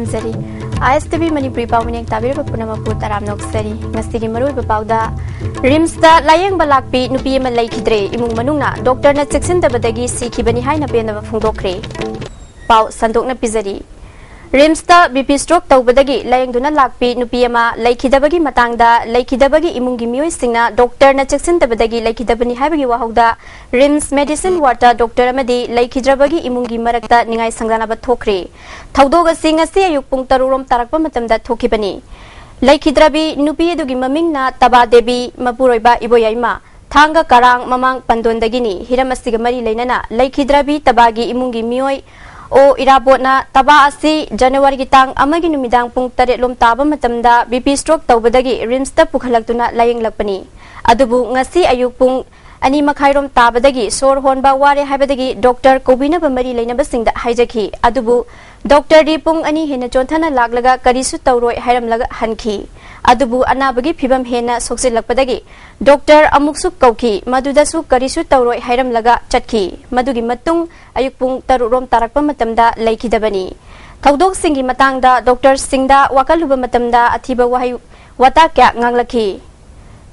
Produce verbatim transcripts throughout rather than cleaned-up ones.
ꯊꯝꯖꯔꯤ꯫ ꯑꯥꯏ S T V Manipuri ꯄꯥꯎ ꯃꯤꯅꯦꯛ ꯇꯥꯕꯤꯔꯕ ꯄꯨꯝꯅꯃꯛꯄꯨ ꯇꯔꯥꯝꯅ ꯑꯣꯛꯆꯔꯤ꯫ ꯉꯁꯤꯒꯤ ꯃꯔꯨꯑꯣꯏꯕ ꯄꯥꯎꯗ, ꯔꯤꯝꯁꯇ ꯂꯥꯌꯦꯡꯕ ꯂꯥꯛꯄꯤ ꯅꯨꯄꯤ ꯑꯃ ꯂꯩꯈꯤꯗ꯭ꯔꯦ꯫ ꯏꯃꯨꯡ ꯃꯅꯨꯡꯅ ꯗꯣꯛꯇꯔꯅ ꯆꯦꯛꯁꯤꯟꯗꯕꯗꯒꯤ ꯁꯤꯈꯤꯕꯅꯤ ꯍꯥꯏꯅ ꯄꯦꯟꯗꯕ ꯐꯣꯡꯗꯣꯛꯈ꯭ꯔꯦ꯫ ꯄꯥꯎ ꯁꯟꯗꯣꯛꯅ ꯄꯤꯖꯔꯤ꯫ ꯔꯤꯝꯁꯇ ꯕꯤ ꯄꯤ ꯁ꯭ꯇ꯭ꯔꯣꯛ ꯇꯧꯕꯗꯒꯤ ꯂꯥꯌꯦꯡꯗꯨꯅ ꯂꯥꯛꯄꯤ ꯅꯨꯄꯤ ꯑꯃ ꯂꯩꯈꯤꯗꯕꯒꯤ ꯃꯇꯥꯡꯗ ꯂꯩꯈꯤꯗꯕꯒꯤ ꯏꯃꯨꯡꯒꯤ ꯃꯤꯑꯣꯏꯁꯤꯡꯅ ꯗꯣꯛꯇꯔꯅ ꯆꯦꯛꯁꯤꯟꯗꯕꯗꯒꯤ ꯂꯩꯈꯤꯗꯕꯅꯤ ꯍꯥꯏꯕꯒꯤ ꯋꯥꯍꯧꯗ ꯔꯤꯝꯁ ꯃꯦꯗꯤꯁꯤꯟ ꯋꯥꯔꯗꯇ ꯗꯣꯛꯇꯔ ꯑꯃꯗꯤ ꯂꯩꯈꯤꯗ꯭ꯔꯕꯒꯤ ꯏꯃꯨꯡꯒꯤ ꯃꯔꯛꯇ ꯅꯤꯡꯉꯥꯏ ꯁꯪꯗꯥꯅꯕ ꯊꯣꯛꯈ꯭ꯔꯦ꯫ ꯊꯧꯗꯣꯛ ꯑꯁꯤ ꯉꯁꯤ ꯑꯌꯨꯛ ꯄꯨꯡ ꯇꯔꯨꯛ ꯔꯣꯝ ꯇꯥꯔꯛꯄ ꯃꯇꯝꯗ ꯊꯣꯛꯈꯤꯕꯅꯤ꯫ ꯂꯩꯈꯤꯗ꯭ꯔꯕꯤ ꯅꯨꯄꯤ ꯑꯗꯨꯒꯤ ꯃꯃꯤꯡꯅ ꯇꯕꯥ ꯗꯦꯕꯤ, ꯃꯄꯨꯔꯣꯏꯕ ꯏꯕꯣꯌꯥꯏꯃ, ꯊꯥꯡꯒ ꯀꯔꯥꯡ ꯃꯃꯥꯡ ꯄꯟꯗꯣꯟꯗꯒꯤꯅꯤ꯫ ꯍꯤꯔꯝ ꯑꯁꯤꯒ ꯃꯔꯤ ꯂꯩꯅꯅ ꯂꯩꯈꯤꯗ꯭ꯔꯕꯤ ꯇꯕꯥꯒꯤ ꯏꯃꯨꯡꯒꯤ ꯃꯤꯑꯣꯏ ꯑꯣ ꯏꯔꯥꯕꯣꯠꯅ ꯇꯕꯥ ꯑꯁꯤ ꯖꯅꯋꯥꯔꯤꯒꯤ ꯇꯥꯡ ꯑꯃꯒꯤ ꯅꯨꯃꯤꯗꯥꯡ ꯄꯨꯡ ꯇꯔꯦꯠ ꯂꯣꯝ ꯇꯥꯕ ꯃꯇꯝꯗ ꯕꯤ ꯄꯤ ꯁ꯭ꯇ꯭ꯔꯣꯛ ꯇꯧꯕꯗꯒꯤ ꯔꯤꯝꯁꯇ ꯄꯨꯈꯠꯂꯛꯇꯨꯅ ꯂꯥꯌꯦꯡꯂꯛꯄꯅꯤ꯫ ꯑꯗꯨꯕꯨ ꯉꯁꯤ ꯑꯌꯨꯛ ꯄꯨꯡ ꯑꯅꯤ ꯃꯈꯥꯏꯔꯣꯝ ꯇꯥꯕꯗꯒꯤ ꯁꯣꯔ ꯍꯣꯟꯕ ꯋꯥꯔꯦ ꯍꯥꯏꯕꯗꯒꯤ ꯗꯣꯛꯇꯔ ꯀꯧꯕꯤꯅꯕ ꯃꯔꯤ ꯂꯩꯅꯕꯁꯤꯡꯗ ꯍꯥꯏꯖꯈꯤ꯫ ꯑꯗꯨꯕꯨ ꯗꯣꯛꯇꯔꯗꯤ ꯄꯨꯡ ꯑꯅꯤ ꯍꯦꯟꯅ ꯆꯣꯟꯊꯅ ꯂꯥꯛꯂꯒ ꯀꯔꯤꯁꯨ ꯇꯧꯔꯣꯏ ꯍꯥꯏꯔꯝꯂꯒ ꯍꯟꯈꯤ꯫ ꯑꯗꯨꯕꯨ ꯑꯅꯥꯕꯒꯤ ꯐꯤꯕꯝ ꯍꯦꯟꯅ ꯁꯣꯛꯆꯤꯜꯂꯛꯄꯗꯒꯤ ꯗꯣꯛꯇꯔ ꯑꯃꯨꯛꯁꯨ ꯀꯧꯈꯤ, ꯃꯗꯨꯗꯁꯨ ꯀꯔꯤꯁꯨ ꯇꯧꯔꯣꯏ ꯍꯥꯏꯔꯝꯂꯒ ꯆꯠꯈꯤ꯫ ꯃꯗꯨꯒꯤ ꯃꯇꯨꯡ ꯑꯌꯨꯛ ꯄꯨꯡ ꯇꯔꯨꯛ ꯔꯣꯝ ꯇꯥꯔꯛꯄ ꯃꯇꯝꯗ ꯂꯩꯈꯤꯗꯕꯅꯤ꯫ ꯊꯧꯗꯣꯛꯁꯤꯡꯒꯤ ꯃꯇꯥꯡꯗ ꯗꯣꯛꯇꯔꯁꯤꯡꯗ ꯋꯥꯀꯠꯂꯨꯕ ꯃꯇꯝꯗ ꯑꯊꯤꯕ ꯋꯥꯍꯩ ꯋꯥꯇꯥ ꯀꯌꯥ ꯉꯥꯡꯂꯛꯈꯤ꯫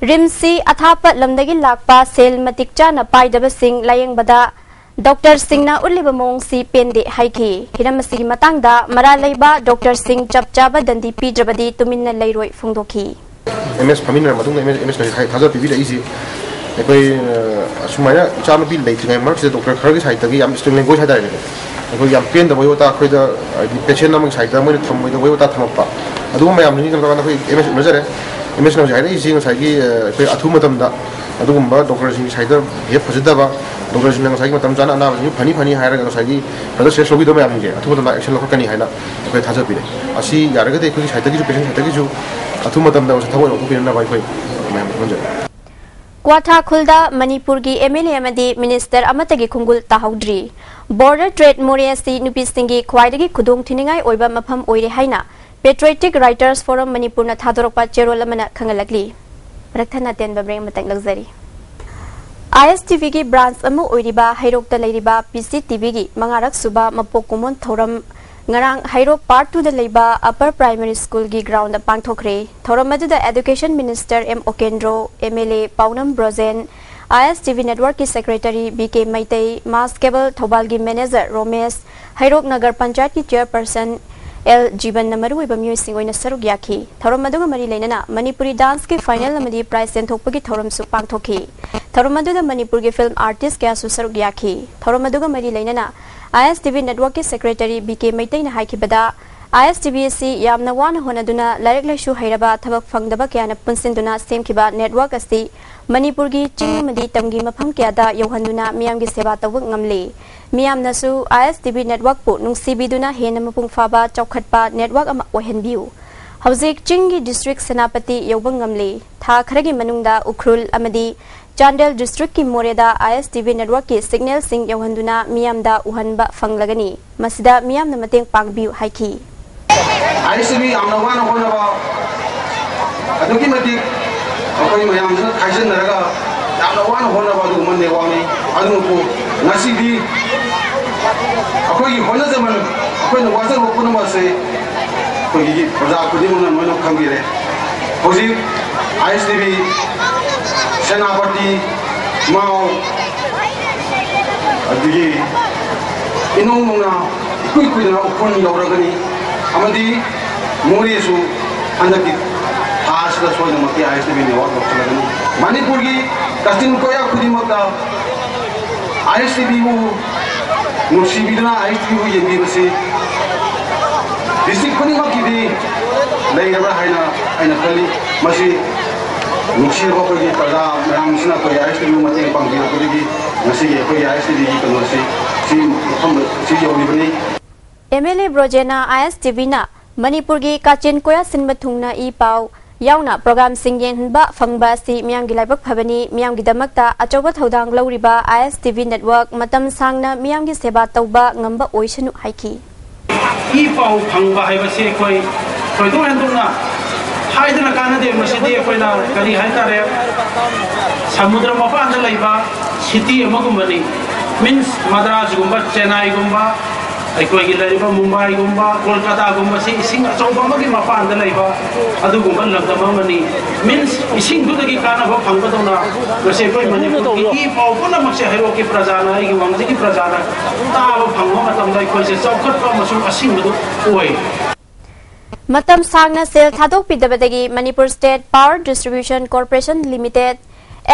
ꯔꯤꯝꯁꯁꯤ ꯑꯊꯥꯞꯄ ꯂꯝꯗꯒꯤ ꯂꯥꯛꯄ ꯁꯦꯜ ꯃꯇꯤꯛ ꯆꯥꯅ ꯄꯥꯏꯗꯕꯁꯤꯡ ꯂꯥꯌꯦꯡꯕꯗ ꯗꯣꯛꯇꯔꯁꯤꯡꯅ ꯎꯠꯂꯤꯕ ꯃꯑꯣꯡꯁꯤ ꯄꯦꯟꯗꯦ ꯍꯥꯏꯈꯤ꯫ ꯍꯤꯔꯝ ꯑꯁꯤꯒꯤ ꯃꯇꯥꯡꯗ ꯃꯔꯥꯜ ꯂꯩꯕ ꯗꯣꯛꯇꯔꯁꯤꯡ ꯆꯞ ꯆꯥꯕ ꯗꯟꯗꯤ ꯄꯤꯗ꯭ꯔꯕꯗꯤ ꯇꯨꯃꯤꯟꯅ ꯂꯩꯔꯣꯏ ꯐꯣꯡꯗꯣꯛꯈꯤ꯫ ꯑꯦꯝ ꯑꯦꯁ ꯐꯝꯃꯤꯟꯅꯔ ꯃꯇꯨꯡꯗ ꯑꯦꯝ ꯑꯦꯁ, ꯑꯦꯝ ꯑꯦꯁꯅ ꯊꯥꯖꯕ ꯄꯤꯕꯤꯔꯛꯏꯁꯤ꯫ ꯑꯩꯈꯣꯏ, ꯑ, ꯑꯁꯨꯃꯥꯏꯅ ꯏꯆꯥꯅꯨꯄꯤ ꯂꯩꯇ꯭ꯔꯤꯉꯩ ꯃꯔꯛꯁꯤꯗ ꯗꯣꯛꯇꯔ ꯈꯔꯒꯤ ꯁꯥꯏꯠꯇꯒꯤ ꯌꯥꯝ ꯁ꯭ꯇꯔꯤꯡ ꯂꯦꯡꯒ꯭ꯋꯦꯖ ꯍꯥꯏꯇꯥꯔꯦꯅꯦ, ꯑꯩꯈꯣꯏ ꯌꯥꯝ ꯄꯦꯟꯗꯕ ꯋꯥꯍꯩ ꯋꯥꯇꯥ, ꯑꯩꯈꯣꯏꯗ ꯍꯥꯏꯗꯤ ꯄꯦꯁꯦꯟ ꯑꯃꯒꯤ ꯁꯥꯏꯠꯇ ꯃꯣꯏꯅ ꯊꯝꯃꯣꯏꯗꯕ ꯋꯥꯍꯩ ꯋꯥꯇꯥ ꯊꯝꯃꯛꯄ, ꯑꯗꯨꯒꯨꯝꯕ ꯃꯌꯥꯝꯗꯨ ꯅꯤꯡꯁꯤꯡꯉꯀꯥꯟꯗ ꯑꯩꯈꯣꯏ ꯑꯦꯝ ꯑꯦꯁ ꯎꯅꯖꯔꯦ꯫ ꯑꯦꯝ ꯑꯦꯁꯅ ꯍꯧꯖꯤꯛ ꯍꯥꯏꯔꯛꯏꯁꯤ ꯉꯁꯥꯏꯒꯤ, ꯑ, ꯑꯩꯈꯣꯏ ꯑꯊꯨꯕ ꯃꯇꯝꯗ ꯑꯗꯨꯒꯨꯝꯕ ꯗꯣꯛꯇꯔꯁꯤꯡꯒꯤ ꯁꯥꯏꯠꯇ ꯕꯤꯍꯦꯕ ꯐꯖꯗꯕ, ꯗꯣꯛꯇꯔꯁꯤꯡꯅ ꯉꯁꯥꯏꯒꯤ ꯃꯇꯝ ꯆꯥꯅ ꯑꯅꯥꯕꯁꯤꯡ ꯐꯅꯤ ꯐꯅꯤ ꯍꯥꯏꯔꯒ ꯉꯁꯥꯏꯒꯤ ꯐꯔꯗꯔ ꯁꯦꯔꯤꯌꯁ ꯂꯧꯕꯤꯗꯕ ꯃꯌꯥꯝꯁꯤꯡꯁꯦ ꯑꯊꯨꯕ ꯃꯇꯝꯗ ꯑꯦꯛꯁꯟ ꯂꯧꯈꯠꯀꯅꯤ ꯍꯥꯏꯅ ꯑꯩꯈꯣꯏ ꯊꯥꯖꯕꯤꯔꯦ꯫ ꯑꯁꯤ ꯌꯥꯔꯒꯗꯤ ꯑꯩꯈꯣꯏꯒꯤ ꯁꯥꯏꯠꯇꯒꯤꯁꯨ, ꯄꯦꯁꯦꯟ ꯁꯥꯏꯠꯇꯒꯤꯁꯨ ꯑꯊꯨꯕ ꯃꯇꯝꯗ ꯃꯁꯤ ꯊꯕꯛ ꯑꯣꯏꯅ ꯑꯣꯟꯊꯣꯛꯄꯤꯅꯅꯕ ꯑꯩꯈꯣꯏ ꯃꯌꯥꯝ ꯈꯪꯍꯟꯖꯔꯤ꯫ ꯀ꯭ꯋꯥꯊꯥ ꯈꯨꯜꯗ ꯃꯅꯤꯄꯨꯔꯒꯤ ꯑꯦꯝ ꯑꯦꯜ ꯑꯦ ꯑꯃꯗꯤ ꯃꯤꯅꯤꯁꯇꯔ ꯑꯃꯠꯇꯒꯤ ꯈꯣꯡꯒꯨꯜ ꯇꯥꯍꯧꯗ꯭ꯔꯤ꯫ ꯕꯣꯔꯗꯔ ꯇ꯭ꯔꯦꯗ ꯃꯣꯔꯦ ꯑꯁꯤ ꯅꯨꯄꯤꯁꯤꯡꯒꯤ ꯈ꯭ꯋꯥꯏꯗꯒꯤ ꯈꯨꯗꯣꯡꯊꯤꯅꯤꯡꯉꯥꯏ ꯑꯣꯏꯕ ꯃꯐꯝ ꯑꯣꯏꯔꯦ ꯍꯥꯏꯅ ꯄꯦꯇ꯭ꯔꯣꯏꯇꯤꯛ ꯔꯥꯏꯇꯔꯁ ꯐꯣꯔꯝ ꯃꯅꯤꯄꯨꯔꯅ ꯊꯥꯗꯣꯔꯛꯄ ꯆꯦꯔꯣꯜ ꯑꯃꯅ ꯈꯪꯍꯜꯂꯛꯂꯤ꯫ ꯃꯔꯛ ꯊꯠꯅ ꯑꯇꯦꯟꯕ ꯕ꯭ꯔꯦꯛ ꯑꯃꯇꯪ ꯂꯧꯖꯔꯤ꯫ ꯑꯥꯏ ꯑꯦꯁ ꯇꯤ ꯚꯤꯒꯤ ꯕ꯭ꯔꯥꯟꯆ ꯑꯃ ꯑꯣꯏꯔꯤꯕ ꯍꯩꯔꯣꯛꯇ ꯂꯩꯔꯤꯕ ꯄꯤ ꯁꯤ ꯇꯤ ꯚꯤꯒꯤ ꯃꯉꯥꯔꯛ ꯁꯨꯕ ꯃꯄꯣꯛ ꯀꯨꯝꯑꯣꯟ ꯊꯧꯔꯝ ꯉꯔꯥꯡ ꯍꯩꯔꯣꯛ Part Two ꯗ ꯂꯩꯕ Upper Primary School ꯒꯤ ground ꯗ ꯄꯥꯡꯊꯣꯛꯈ꯭ꯔꯦ꯫ ꯊꯧꯔꯝ ꯑꯗꯨꯗ Education Minister M Okendro, M L A Paonam Brojen, I S T V Network ꯀꯤ Secretary B K Meitei, Mass Cable ꯊꯧꯕꯥꯜꯒꯤ Manager ꯔꯣꯃꯦꯁ, ꯍꯩꯔꯣꯛ ꯅꯒꯔ ꯄꯟꯆꯥꯌꯠꯀꯤ Chairperson ꯑꯦꯜ ꯖꯤꯕꯟꯅ ꯃꯔꯨꯑꯣꯏꯕ ꯃꯤꯑꯣꯏꯁꯤꯡ ꯑꯣꯏꯅ ꯁꯔꯨꯛ ꯌꯥꯈꯤ꯫ ꯊꯧꯔꯝ ꯑꯗꯨꯒ ꯃꯔꯤ ꯂꯩꯅꯅ ꯃꯅꯤꯄꯨꯔꯤ dance ꯀꯤ final ꯑꯃꯗꯤ prize ꯌꯦꯟꯊꯣꯛꯄꯒꯤ ꯊꯧꯔꯝꯁꯨ ꯄꯥꯡꯊꯣꯛꯈꯤ꯫ ꯊꯧꯔꯝ ꯑꯗꯨꯗ ꯃꯅꯤꯄꯨꯔꯒꯤ film artist ꯀꯌꯥꯁꯨ ꯁꯔꯨꯛ ꯌꯥꯈꯤ꯫ ꯊꯧꯔꯝ ꯑꯗꯨꯒ ꯃꯔꯤ ꯂꯩꯅꯅ ꯑꯥꯏ ꯑꯦꯁ ꯇꯤ ꯚꯤ Network ꯀꯤ Secretary ꯕꯤ ꯀꯦ ꯃꯩꯇꯩꯅ ꯍꯥꯏꯈꯤꯕꯗ, ꯑꯥꯏ ꯑꯦꯁ ꯇꯤ ꯚꯤ ꯑꯁꯤ ꯌꯥꯝꯅ ꯋꯥꯅ ꯍꯣꯠꯅꯗꯨꯅ ꯂꯥꯏꯔꯤꯛ ꯂꯥꯏꯁꯨ ꯍꯩꯔꯕ ꯊꯕꯛ ꯐꯪꯗꯕ ꯀꯌꯥꯅ ꯄꯨꯟꯁꯤꯟꯗꯨꯅ ꯁꯦꯝꯈꯤꯕ network ꯑꯁꯤ ꯃꯅꯤꯄꯨꯔꯒꯤ ꯆꯤꯡ ꯑꯃꯗꯤ ꯇꯝꯒꯤ ꯃꯐꯝ ꯀꯌꯥꯗ ꯌꯧꯍꯟꯗꯨꯅ ꯃꯤꯌꯥꯝꯒꯤ ꯁꯦꯕꯥ ꯇꯧꯕ ꯉꯝꯂꯤ꯫ ꯃꯤꯌꯥꯝꯅꯁꯨ ꯑꯥꯏ ꯑꯦꯁ ꯇꯤ ꯚꯤ Network ꯄꯨ ꯅꯨꯡꯁꯤꯕꯤꯗꯨꯅ ꯍꯦꯟꯅ ꯃꯄꯨꯡ ꯐꯥꯕ ꯆꯥꯎꯈꯠꯄ network ꯑꯃ ꯑꯣꯏꯍꯟꯕꯤꯌꯨ꯫ ꯍꯧꯖꯤꯛ ꯆꯤꯡꯒꯤ district ꯁꯦꯅꯥꯄꯇꯤ ꯌꯧꯕ ꯉꯝꯂꯦ꯫ ꯊꯥ ꯈꯔꯒꯤ ꯃꯅꯨꯡꯗ ꯎꯈ꯭ꯔꯨꯜ ꯑꯃꯗꯤ ꯆꯥꯟꯗꯦꯜ district ꯀꯤ ꯃꯣꯔꯦꯗ ꯑꯥꯏ ꯑꯦꯁ ꯇꯤ ꯚꯤ Network ꯀꯤ signal ꯁꯤꯡ ꯌꯧꯍꯟꯗꯨꯅ ꯃꯤꯌꯥꯝꯗ ꯎꯍꯟꯕ ꯐꯪꯂꯒꯅꯤ꯫ ꯃꯁꯤꯗ ꯃꯤꯌꯥꯝꯅ ꯃꯇꯦꯡ ꯄꯥꯡꯕꯤꯌꯨ ꯍꯥꯏꯈꯤ꯫ ꯑꯥꯏ ꯑꯦꯁ ꯇꯤ ꯚꯤ ꯌꯥꯝꯅ ꯋꯥꯅ ꯍꯣꯠꯅꯕ, ꯑꯗꯨꯛꯀꯤ ꯃꯇꯤꯛ ꯑꯩꯈꯣꯏ ꯃꯌꯥꯝꯁꯤꯅ ꯈꯥꯏꯖꯤꯟꯅꯔꯒ ꯌꯥꯝꯅ ꯋꯥꯅ ꯍꯣꯠꯅꯕ ꯑꯗꯨꯒꯨꯝꯕ network ꯅꯤ꯫ ꯑꯗꯨꯕꯨ ꯉꯁꯤꯗꯤ ꯑꯩꯈꯣꯏꯒꯤ ꯍꯣꯠꯅꯖꯃꯟ, ꯑꯩꯈꯣꯏꯅ ꯋꯥꯖꯔꯨꯕ ꯄꯨꯝꯅꯃꯛ ꯑꯁꯤ ꯑꯩꯈꯣꯏꯒꯤ ꯄ꯭ꯔꯖꯥ ꯈꯨꯗꯤꯡꯃꯛꯅ ꯂꯣꯏꯅ ꯈꯪꯕꯤꯔꯦ꯫ ꯍꯧꯖꯤꯛ ꯑꯥꯏ ꯑꯦꯁ ꯇꯤ ꯚꯤ ꯁꯦꯅꯥꯄꯇꯤ, ꯃꯥꯎ, ꯑꯗꯒꯤ ꯏꯅꯧ ꯅꯧꯅ ꯏꯀꯨꯏ ꯀꯨꯏꯗꯅ ꯎꯈ꯭ꯔꯨꯜ ꯌꯧꯔꯒꯅꯤ꯫ ꯑꯃꯗꯤ ꯃꯣꯔꯦꯁꯨ ꯍꯟꯗꯛꯀꯤ ꯊꯥ ꯑꯁꯤꯗ ꯁꯣꯏꯗꯅꯃꯛꯀꯤ ꯑꯥꯏ ꯑꯦꯁ ꯇꯤ ꯚꯤ network ꯌꯧꯁꯤꯜꯂꯒꯅꯤ꯫ ꯃꯅꯤꯄꯨꯔꯒꯤ ꯀꯥꯆꯤꯟ ꯀꯣꯌꯥ ꯈꯨꯗꯤꯡꯃꯛꯇ ꯑꯥꯏ ꯑꯦꯁ ꯇꯤ ꯚꯤꯕꯨ ꯅꯨꯡꯁꯤꯕꯤꯗꯨꯅ ꯑꯥꯏ ꯑꯦꯁ ꯇꯤ ꯚꯤꯕꯨ ꯌꯦꯡꯕꯤꯕꯁꯤ district ꯈꯨꯗꯤꯡꯃꯛꯀꯤꯗꯤ ꯂꯩꯔꯕ꯭ꯔꯥ ꯍꯥꯏꯅ ꯑꯩꯅ ꯈꯜꯂꯤ꯫ ꯃꯁꯤ ꯅꯨꯡꯁꯤꯔꯕ ꯑꯩꯈꯣꯏꯒꯤ ꯄ꯭ꯔꯖꯥ ꯃꯌꯥꯝꯁꯤꯅ ꯑꯩꯈꯣꯏꯒꯤ ꯑꯥꯏ ꯑꯦꯁ ꯇꯤ ꯚꯤꯕꯨ ꯃꯇꯦꯡ ꯄꯥꯡꯕꯤꯔꯛꯄꯗꯒꯤ ꯉꯁꯤꯒꯤ ꯑꯩꯈꯣꯏꯒꯤ ꯑꯥꯏ ꯑꯦꯁ ꯇꯤ ꯚꯤꯒꯤ ꯀꯩꯅꯣꯁꯤ ꯁꯤ ꯃꯐꯝꯗ ꯁꯤ ꯌꯧꯔꯤꯕꯅꯤ꯫ ꯑꯦꯝ ꯑꯦꯜ ꯑꯦ ꯕ꯭ꯔꯣꯖꯦꯟꯅ ꯑꯥꯏ ꯑꯦꯁ ꯇꯤ ꯚꯤꯅ ꯃꯅꯤꯄꯨꯔꯒꯤ ꯀꯥꯆꯤꯟ ꯀꯣꯌꯥ ꯁꯤꯟꯕ ꯊꯨꯡꯅ ꯏ ꯄꯥꯎ ꯌꯥꯎꯅ program ꯁꯤꯡ ꯌꯦꯡꯍꯟꯕ ꯐꯪꯕ ꯑꯁꯤ ꯃꯤꯌꯥꯝꯒꯤ ꯂꯥꯏꯕꯛ ꯐꯕꯅꯤ꯫ ꯃꯤꯌꯥꯝꯒꯤꯗꯃꯛꯇ ꯑꯆꯧꯕ ꯊꯧꯗꯥꯡ ꯂꯧꯔꯤꯕ ꯑꯥꯏ ꯑꯦꯁ ꯇꯤ ꯚꯤ network ꯃꯇꯝ ꯁꯥꯡꯅ ꯃꯤꯌꯥꯝꯒꯤ ꯁꯦꯕꯥ ꯇꯧꯕ ꯉꯝꯕ ꯑꯣꯏꯁꯅꯨ ꯍꯥꯏꯈꯤ꯫ ꯏ ꯄꯥꯎ ꯐꯪꯕ ꯍꯥꯏꯕꯁꯤ ꯑꯩꯈꯣꯏ ꯊꯣꯏꯗꯣꯛ ꯍꯦꯟꯗꯣꯛꯅ ꯍꯥꯏꯗꯅ ꯀꯥꯟꯅꯗꯦ꯫ ꯃꯁꯤꯗꯤ ꯑꯩꯈꯣꯏꯅ ꯀꯔꯤ ꯍꯥꯏꯇꯥꯔꯦ, ꯁꯃꯨꯗ꯭ꯔ ꯃꯄꯥꯟꯗ ꯂꯩꯕ city ꯑꯃꯒꯨꯝꯕꯅꯤ꯫ Means ꯃꯗ꯭ꯔꯥꯁꯒꯨꯝꯕ, ꯆꯦꯟꯅꯥꯏꯒꯨꯝꯕ, ꯑꯩꯈꯣꯏꯒꯤ ꯂꯩꯔꯤꯕ ꯃꯨꯝꯕꯥꯏꯒꯨꯝꯕ ꯀꯣꯜꯀꯥꯇꯥꯒꯨꯝꯕꯁꯤ ꯏꯁꯤꯡ ꯑꯆꯧꯕ ꯑꯃꯒꯤ ꯃꯄꯥꯟꯗ ꯂꯩꯕ ꯑꯗꯨꯒꯨꯝꯕ ꯂꯝꯗꯝ ꯑꯃꯅꯤ꯫ ꯃꯤꯟꯁ, ꯏꯁꯤꯡꯗꯨꯗꯒꯤ ꯀꯥꯟꯅꯕ ꯐꯪꯕꯗꯧꯅ ꯉꯁꯤ ꯑꯩꯈꯣꯏ ꯃꯅꯤꯄꯨꯔꯒꯤ ꯏ ꯄꯥꯎ ꯄꯨꯝꯅꯃꯛꯁꯦ ꯍꯩꯔꯣꯛꯀꯤ ꯄ꯭ꯔꯖꯥꯅ, ꯑꯩꯒꯤ ꯋꯥꯡꯖꯤꯡꯒꯤ ꯄ꯭ꯔꯖꯥꯅ ꯇꯥꯕ ꯐꯪꯕ ꯃꯇꯝꯗ ꯑꯩꯈꯣꯏꯁꯦ ꯆꯥꯎꯈꯠꯄ ꯑꯃꯁꯨꯡ ꯑꯁꯤꯡꯕꯗꯨ ꯑꯣꯏ꯫ ꯃꯇꯝ ꯁꯥꯡꯅ ꯁꯦꯜ ꯊꯥꯗꯣꯛꯄꯤꯗꯕꯗꯒꯤ Manipur state power distribution corporation limited,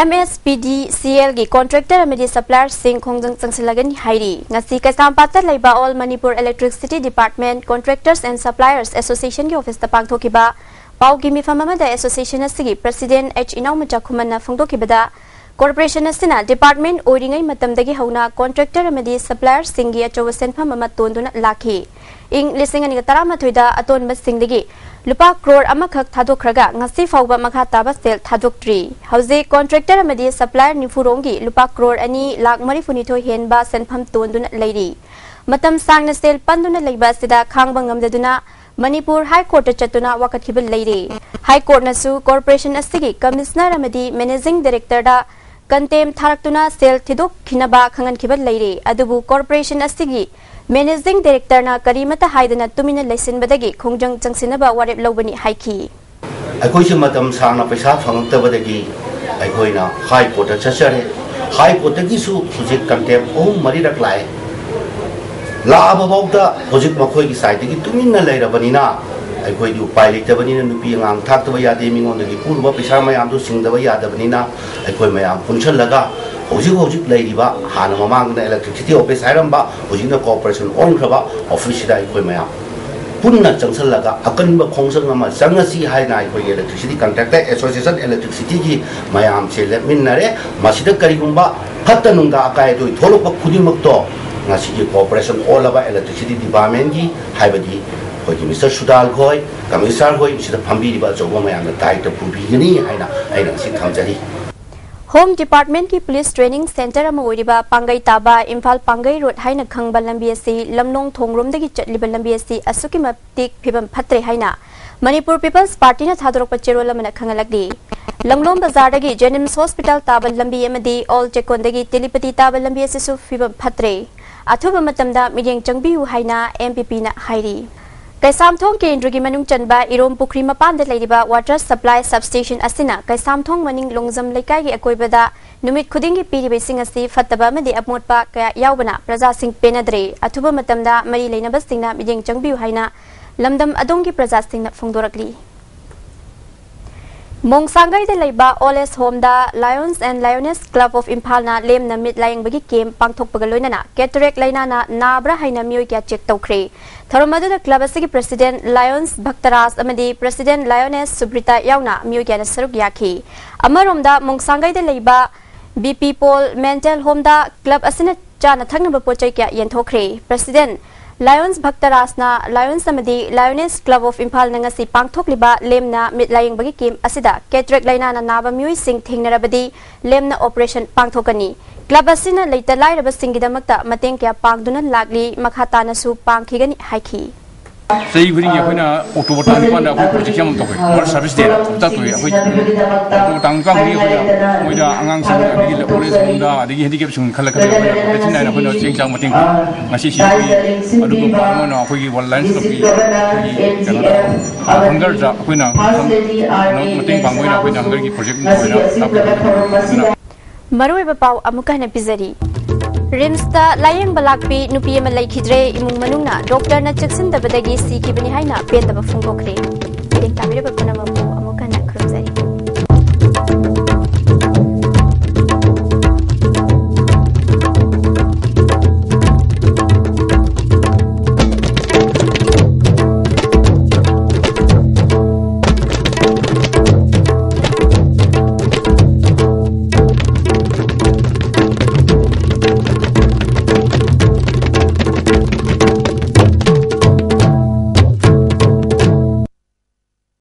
M S P D C ꯑꯦꯜꯒꯤ ꯀꯣꯟꯇ꯭ꯔꯦꯛꯇꯔ ꯑꯃꯗꯤ ꯁꯄ꯭ꯂꯥꯌꯔꯁꯤꯡ ꯈꯣꯡꯖꯪ ꯆꯪꯁꯤꯜꯂꯒꯅꯤ ꯍꯥꯏꯔꯤ꯫ ꯉꯁꯤ ꯀꯩꯁꯥꯝꯄꯥꯠꯇ ꯂꯩꯕ all Manipur electricity department contractors and suppliers ꯑꯦꯁꯣꯁꯤꯌꯦꯁꯟꯒꯤ ꯑꯣꯐꯤꯁꯇ ꯄꯥꯡꯊꯣꯛꯈꯤꯕ ꯄꯥꯎꯒꯤ ꯃꯤꯐꯝ ꯑꯃꯗ ꯑꯦꯁꯣꯁꯤꯌꯦꯁꯟ ꯑꯁꯤꯒꯤ ꯄ꯭ꯔꯁꯤꯗꯦꯟꯠ ꯑꯩꯆ ꯏꯅꯥꯎꯃꯆꯥ ꯈꯨꯃꯟꯅ ꯐꯣꯡꯗꯣꯛꯈꯤꯕꯗ, ꯀꯣꯔꯄꯣꯔꯦꯁꯟ ꯑꯁꯤꯅ ꯗꯤꯄꯥꯔꯠꯃꯦꯟꯠ ꯑꯣꯏꯔꯤꯉꯩ ꯃꯇꯝꯗꯒꯤ ꯍꯧꯅ ꯀꯣꯟꯇ꯭ꯔꯦꯛꯇꯔ ꯑꯃꯗꯤ ꯁꯄ꯭ꯂꯥꯌꯔꯁꯤꯡꯒꯤ ꯑꯆꯧꯕ ꯁꯦꯟꯐꯝ ꯑꯃ ꯇꯣꯟꯗꯨꯅ ꯂꯥꯛꯈꯤ꯫ ꯏꯪ ꯂꯤꯁꯤꯡ ꯑꯅꯤꯒ ꯇꯔꯥꯃꯥꯊꯣꯏꯗ ꯑꯇꯣꯟꯕꯁꯤꯡꯗꯒꯤ ꯂꯨꯄꯥ ꯀ꯭ꯔꯣꯔ ꯑꯃꯈꯛ ꯊꯥꯗꯣꯛꯈ꯭ꯔꯒ ꯉꯁꯤ ꯐꯥꯎꯕ ꯃꯈꯥ ꯇꯥꯕ ꯁꯦꯜ ꯊꯥꯗꯣꯛꯇ꯭ꯔꯤ꯫ ꯍꯧꯖꯤꯛ ꯀꯣꯟꯇ꯭ꯔꯦꯛꯇꯔ ꯑꯃꯗꯤ ꯁꯄ꯭ꯂꯥꯌꯔ ꯅꯤꯐꯨꯔꯣꯝꯒꯤ ꯂꯨꯄꯥ ꯀ꯭ꯔꯣꯔ ꯑꯅꯤ ꯂꯥꯈ ꯃꯔꯤꯐꯨꯅꯤꯊꯣꯏ ꯍꯦꯟꯕ ꯁꯦꯟꯐꯝ ꯇꯣꯟꯗꯨꯅ ꯂꯩꯔꯤ꯫ ꯃꯇꯝ ꯁꯥꯡꯅ ꯁꯦꯜ ꯄꯟꯗꯨꯅ ꯂꯩꯕ ꯑꯁꯤꯗ ꯈꯥꯡꯕ ꯉꯝꯗꯗꯨꯅ ꯃꯅꯤꯄꯨꯔ ꯍꯥꯏ ꯀꯣꯔꯠꯇ ꯆꯠꯇꯨꯅ ꯋꯥꯀꯠꯈꯤꯕ ꯂꯩꯔꯤ꯫ ꯍꯥꯏ ꯀꯣꯔꯠꯅꯁꯨ ꯀꯣꯔꯄꯣꯔꯦꯁꯟ ꯑꯁꯤꯒꯤ ꯀꯃꯤꯁꯅꯔ ꯑꯃꯗꯤ ꯃꯦꯅꯦꯖꯤꯡ ꯗꯥꯏꯔꯦꯛꯇꯔꯗ ꯀꯟꯇꯦꯝ ꯊꯥꯔꯛꯇꯨꯅ ꯁꯦꯜ ꯊꯤꯗꯣꯛꯈꯤꯅꯕ ꯈꯪꯍꯟꯈꯤꯕ ꯂꯩꯔꯤ꯫ ꯑꯗꯨꯕꯨ ꯀꯣꯔꯄꯣꯔꯦꯁꯟ ꯑꯁꯤꯒꯤ ꯃꯦꯅꯦꯖꯤꯡ ꯗꯥꯏꯔꯦꯛꯇꯔꯅ ꯀꯔꯤꯃꯠꯇ ꯍꯥꯏꯗꯅ ꯇꯨꯃꯤꯟꯅ ꯂꯩꯁꯤꯟꯕꯗꯒꯤ ꯈꯣꯡꯖꯪ ꯆꯪꯁꯤꯟꯅꯕ ꯋꯥꯔꯦꯞ ꯂꯧꯕꯅꯤ ꯍꯥꯏꯈꯤ꯫ ꯑꯩꯈꯣꯏꯁꯨ ꯃꯇꯝ ꯁꯥꯡꯅ ꯄꯩꯁꯥ ꯐꯪꯉꯛꯇꯕꯗꯒꯤ ꯑꯩꯈꯣꯏꯅ ꯍꯥꯏ ꯀꯣꯔꯠꯇ ꯆꯠꯆꯔꯦ꯫ ꯍꯥꯏ ꯀꯣꯔꯠꯇꯒꯤꯁꯨ ꯍꯧꯖꯤꯛ ꯀꯟꯇꯦꯝ ꯑꯍꯨꯝ ꯃꯔꯤꯔꯛ ꯂꯥꯛꯑꯦ꯫ ꯂꯥꯛꯑꯕꯐꯥꯎꯗ ꯍꯧꯖꯤꯛ ꯃꯈꯣꯏꯒꯤ ꯁꯥꯏꯠꯇꯒꯤ ꯇꯨꯃꯤꯟꯅ ꯂꯩꯔꯕꯅꯤꯅ ꯑꯩꯈꯣꯏꯗꯤ ꯎꯄꯥꯏ ꯂꯩꯇꯕꯅꯤꯅ ꯅꯨꯄꯤ ꯑꯉꯥꯡ ꯊꯥꯛꯇꯕ ꯌꯥꯗꯦ, ꯃꯤꯉꯣꯟꯗꯒꯤ ꯄꯨꯔꯨꯕ ꯄꯩꯁꯥ ꯃꯌꯥꯝꯗꯨ ꯁꯤꯡꯗꯕ ꯌꯥꯗꯕꯅꯤꯅ ꯑꯩꯈꯣꯏ ꯃꯌꯥꯝ ꯄꯨꯟꯁꯜꯂꯒ ꯍꯧꯖꯤꯛ ꯍꯧꯖꯤꯛ ꯂꯩꯔꯤꯕ, ꯍꯥꯟꯅ ꯃꯃꯥꯡꯗꯅ ꯏꯂꯦꯛꯇ꯭ꯔꯤꯁꯤꯇꯤ ꯑꯣꯐꯤꯁ ꯍꯥꯏꯔꯝꯕ, ꯍꯧꯖꯤꯛꯅ ꯀꯣꯔꯄꯣꯔꯦꯁꯟ ꯑꯣꯟꯈ꯭ꯔꯕ ꯑꯣꯐꯤꯁꯁꯤꯗ ꯑꯩꯈꯣꯏ ꯃꯌꯥꯝ ꯄꯨꯟꯅ ꯆꯪꯁꯜꯂꯒ ꯑꯀꯟꯕ ꯈꯣꯡꯖꯪ ꯑꯃ ꯆꯪꯉꯁꯤ ꯍꯥꯏꯅ ꯑꯩꯈꯣꯏꯒꯤ ꯏꯂꯦꯛꯇ꯭ꯔꯤꯁꯤꯇꯤ ꯀꯟꯇ꯭ꯔꯦꯛꯇꯔ ꯑꯦꯁꯣꯁꯤꯌꯦꯁꯟ ꯏꯂꯦꯛꯇ꯭ꯔꯤꯁꯤꯇꯤꯒꯤ ꯃꯌꯥꯝꯁꯦ ꯂꯦꯞꯃꯤꯟꯅꯔꯦ꯫ ꯃꯁꯤꯗ ꯀꯔꯤꯒꯨꯝꯕ ꯐꯠꯇ ꯅꯨꯡꯗ ꯑꯀꯥꯏ ꯑꯇꯣꯏ ꯊꯣꯛꯂꯛꯄ ꯈꯨꯗꯤꯡꯃꯛꯇꯣ ꯉꯁꯤꯒꯤ ꯀꯣꯔꯄꯣꯔꯦꯁꯟ ꯑꯣꯜꯂꯕ ꯏꯂꯦꯛꯇ꯭ꯔꯤꯁꯤꯇꯤ ꯗꯤꯄꯥꯔꯠꯃꯦꯟꯒꯤ, ꯍꯥꯏꯕꯗꯤ ꯑꯩꯈꯣꯏꯒꯤ ꯃꯤꯁꯇꯔ ꯁꯨꯗꯥꯜ ꯈꯣꯏ, ꯀꯃꯤꯁꯅꯔ ꯍꯣꯏ, ꯁꯤꯗ ꯐꯝꯕꯤꯔꯤꯕ ꯑꯆꯧꯕ ꯃꯌꯥꯝꯅ ꯗꯥꯏꯇ ꯄꯨꯕꯤꯒꯅꯤ ꯍꯥꯏꯅ ꯑꯩꯅ ꯉꯁꯤ ꯊꯝꯖꯔꯤ꯫ ꯍꯣꯝ ꯗꯤꯄꯥꯔꯠꯃꯦꯟꯒꯤ ꯄꯨꯂꯤꯁ ꯇ꯭ꯔꯦꯅꯤꯡ ꯁꯦꯟꯇꯔ ꯑꯃ ꯑꯣꯏꯔꯤꯕ ꯄꯥꯡꯒꯩ ꯇꯥꯕ ꯏꯝꯐꯥꯜ ꯄꯥꯡꯒꯩ ꯔꯣꯗ ꯍꯥꯏꯅ ꯈꯪꯕ ꯂꯝꯕꯤ ꯑꯁꯤ ꯂꯝꯂꯣꯡ ꯊꯣꯡꯔꯣꯝꯗꯒꯤ ꯆꯠꯂꯤꯕ ꯂꯝꯕꯤ ꯑꯁꯤ ꯑꯁꯨꯛꯀꯤ ꯃꯇꯤꯛ ꯐꯤꯕꯝ ꯐꯠꯇ꯭ꯔꯦ ꯍꯥꯏꯅ ꯃꯅꯤꯄꯨꯔ ꯄꯤꯄꯜꯁ ꯄꯥꯔꯇꯤꯅ ꯊꯥꯗꯣꯔꯛꯄ ꯆꯦꯔꯣꯜ ꯑꯃꯅ ꯈꯪꯍꯜꯂꯛꯂꯤ꯫ ꯂꯝꯂꯣꯡ ꯕꯖꯥꯔꯗꯒꯤ ꯖꯦꯅꯤꯝꯁ ꯍꯣꯁꯄꯤꯇꯥꯜ ꯇꯥꯕ ꯂꯝꯕꯤ ꯑꯃꯗꯤ ꯑꯣꯜ ꯆꯦꯛꯀꯣꯟꯗꯒꯤ ꯇꯦꯂꯤꯄꯇꯤ ꯇꯥꯕ ꯂꯝꯕꯤ ꯑꯁꯤꯁꯨ ꯐꯤꯕꯝ ꯐꯠꯇ꯭ꯔꯦ꯫ ꯑꯊꯨꯕ ꯃꯇꯝꯗ ꯃꯤꯠꯌꯦꯡ ꯆꯪꯕꯤꯌꯨ ꯍꯥꯏꯅ ꯑꯦꯝ ꯄꯤ ꯄꯤꯅ ꯍꯥꯏꯔꯤ꯫ ꯀꯩꯁꯥꯝꯊꯣꯡ ꯀꯦꯟꯗ꯭ꯔꯒꯤ ꯃꯅꯨꯡ ꯆꯟꯕ ꯏꯔꯣꯝ ꯄꯨꯈ꯭ꯔꯤ ꯃꯄꯥꯟꯗ ꯂꯩꯔꯤꯕ water supply substation ꯑꯁꯤꯅ ꯀꯩꯁꯥꯝꯊꯣꯡ ꯃꯅꯤꯡ ꯂꯣꯡꯖꯝ ꯂꯩꯀꯥꯏꯒꯤ ꯑꯀꯣꯏꯕꯗ ꯅꯨꯃꯤꯠ ꯈꯨꯗꯤꯡꯒꯤ ꯄꯤꯔꯤꯕ ꯏꯁꯤꯡ ꯑꯁꯤ ꯐꯠꯇꯕ ꯑꯃꯗꯤ ꯑꯃꯣꯠꯄ ꯀꯌꯥ ꯌꯥꯎꯕꯅ ꯄ꯭ꯔꯖꯥꯁꯤꯡ ꯄꯦꯟꯅꯗ꯭ꯔꯦ꯫ ꯑꯊꯨꯕ ꯃꯇꯝꯗ ꯃꯔꯤ ꯂꯩꯅꯕꯁꯤꯡꯅ ꯃꯤꯠꯌꯦꯡ ꯆꯪꯕꯤꯌꯨ ꯍꯥꯏꯅ ꯂꯝꯗꯝ ꯑꯗꯣꯝꯒꯤ ꯄ꯭ꯔꯖꯥꯁꯤꯡꯅ ꯐꯣꯡꯗꯣꯔꯛꯂꯤ꯫ ꯃꯣꯡꯁꯥꯡꯒꯩꯗ ꯂꯩꯕ Old Age Homeꯗ Lions and Lioness Club of Imphalꯅ ꯂꯦꯝꯅ ꯃꯤꯠ ꯂꯥꯌꯦꯡꯕꯒꯤ ꯀꯦꯝꯞ ꯄꯥꯡꯊꯣꯛꯄꯒ ꯂꯣꯏꯅꯅ cataract ꯂꯥꯏꯅꯥꯅ ꯅꯥꯕ꯭ꯔꯥ ꯍꯥꯏꯅ ꯃꯤꯑꯣꯏ ꯀꯌꯥ ꯆꯦꯛ ꯇꯧꯈ꯭ꯔꯦ꯫ ꯊꯧꯔꯝ ꯑꯗꯨꯗ ꯀ꯭ꯂꯕ ꯑꯁꯤꯒꯤ ꯄ꯭ꯔꯁꯤꯗꯦꯟꯠ ꯂꯥꯌꯣꯟꯁ ꯚꯛꯇꯔꯥꯖ ꯑꯃꯗꯤ ꯄ꯭ꯔꯁꯤꯗꯦꯟꯠ ꯂꯥꯌꯣꯅꯦꯁ ꯁꯨꯕ꯭ꯔꯤꯇꯥ ꯌꯥꯎꯅ ꯃꯤꯑꯣꯏ ꯀꯌꯥꯅ ꯁꯔꯨꯛ ꯌꯥꯈꯤ꯫ ꯑꯃꯔꯣꯝꯗ ꯃꯣꯡꯁꯥꯡꯒꯩꯗ ꯂꯩꯕ ꯕꯤ ꯄꯤ ꯄꯣꯜ ꯃꯦꯟꯇꯦꯜ ꯍꯣꯝꯗ ꯀ꯭ꯂꯕ ꯑꯁꯤꯅ ꯆꯥꯅ ꯊꯛꯅꯕ ꯄꯣꯠ ꯆꯩ ꯀꯌꯥ ꯌꯦꯟꯊꯣꯛꯈ꯭ꯔꯦ꯫ ꯄ꯭ꯔꯁꯤꯗꯦꯟꯠ ꯂꯥꯌꯣꯟꯁ ꯚꯛꯇꯔꯥꯖꯅ ꯂꯥꯌꯣꯟꯁ ꯑꯃꯗꯤ ꯂꯥꯌꯣꯅꯦꯁ ꯀ꯭ꯂꯕ ꯑꯣꯐ ꯏꯝꯐꯥꯜꯅ ꯉꯁꯤ ꯄꯥꯡꯊꯣꯛꯂꯤꯕ ꯂꯦꯝꯅ ꯃꯤꯠ ꯂꯥꯌꯦꯡꯕꯒꯤ ꯀꯦꯝꯞ ꯑꯁꯤꯗ cataract ꯂꯥꯏꯅꯥꯅ ꯅꯥꯕ ꯃꯤꯑꯣꯏꯁꯤꯡ ꯊꯦꯡꯅꯔꯕꯗꯤ ꯂꯦꯝꯅ ꯑꯣꯄꯔꯦꯁꯟ ꯄꯥꯡꯊꯣꯛꯀꯅꯤ꯫ ꯀ꯭ꯂꯕ ꯑꯁꯤꯅ ꯂꯩꯇ ꯂꯥꯏꯔꯕꯁꯤꯡꯒꯤꯗꯃꯛꯇ ꯃꯇꯦꯡ ꯀꯌꯥ ꯄꯥꯡꯗꯨꯅ ꯂꯥꯛꯂꯤ, ꯃꯈꯥ ꯇꯥꯅꯁꯨ ꯄꯥꯡꯈꯤꯒꯅꯤ ꯍꯥꯏꯈꯤ꯫ ꯆꯍꯤ ꯈꯨꯗꯤꯡꯒꯤ ꯑꯩꯈꯣꯏꯅ ꯑꯣꯛꯇꯣꯕꯔ ꯇꯥꯡ ꯅꯤꯄꯥꯟꯗ ꯑꯩꯈꯣꯏ ꯄ꯭ꯔꯣꯖꯦꯛꯁꯦ ꯑꯃ ꯇꯧꯋꯦ, ꯋꯥꯔꯜ ꯁꯥꯔꯚꯤꯁ ꯗꯦ ꯍꯞꯇꯥ ꯇꯧꯋꯦ꯫ ꯑꯩꯈꯣꯏ ꯑꯣꯛꯇꯣꯕꯔ ꯇꯥꯡ ꯅꯤꯄꯥꯟ ꯈꯨꯗꯤꯡꯒꯤ ꯑꯩꯈꯣꯏꯅ ꯃꯣꯏꯗ ꯑꯉꯥꯡꯁꯤꯡ ꯑꯗꯒꯤ ꯑꯣꯜ ꯑꯦꯖ ꯍꯣꯝꯗ ꯑꯗꯒꯤ ꯍꯦꯟꯗꯤꯀꯦꯞꯁꯤꯡ ꯈꯜꯂ ꯈꯜꯂꯒ ꯑꯩꯈꯣꯏꯅ ꯄ꯭ꯔꯣꯇꯦꯛꯁꯟ ꯅꯥꯏꯅ ꯑꯩꯈꯣꯏꯅ ꯆꯦꯡ ꯆꯥꯡ ꯃꯇꯦꯡ ꯄꯤ꯫ ꯉꯁꯤꯁꯤ ꯑꯩꯈꯣꯏ ꯑꯗꯨꯒ ꯄꯥꯡꯊꯣꯛꯅ ꯑꯩꯈꯣꯏꯒꯤ ꯋꯥꯔꯜ ꯂꯥꯏꯟꯁ ꯀ꯭ꯂꯕꯀꯤ ꯑꯩꯈꯣꯏꯒꯤ ꯀꯩꯅꯣꯗ ꯍꯪꯒꯔꯗ ꯑꯩꯈꯣꯏꯅ ꯃꯇꯦꯡ ꯄꯥꯡꯕ ꯑꯣꯏꯅ ꯑꯩꯈꯣꯏꯅ ꯍꯪꯒꯔꯒꯤ ꯄ꯭ꯔꯣꯖꯦꯛ ꯑꯣꯏꯅ ꯂꯥꯛꯄꯤꯕ ꯑꯗꯨꯅ ꯃꯔꯨꯑꯣꯏꯕ ꯄꯥꯎ ꯑꯃꯨꯛꯀ ꯍꯟꯅ ꯄꯤꯖꯔꯤ꯫ ꯔꯤꯝꯁꯇ ꯂꯥꯌꯦꯡꯕ ꯂꯥꯛꯄꯤ ꯅꯨꯄꯤ ꯑꯃ ꯂꯩꯈꯤꯗ꯭ꯔꯦ꯫ ꯏꯃꯨꯡ ꯃꯅꯨꯡꯅ ꯗꯣꯛꯇꯔꯅ ꯆꯦꯛꯁꯤꯟꯗꯕꯗꯒꯤ ꯁꯤꯈꯤꯕꯅꯤ ꯍꯥꯏꯅ ꯄꯦꯟꯗꯕ ꯐꯣꯡꯗꯣꯛꯈ꯭ꯔꯦ꯫ ꯃꯇꯦꯡ ꯇꯥꯕꯤꯔꯕ ꯄꯨꯝꯅꯃꯛꯄꯨ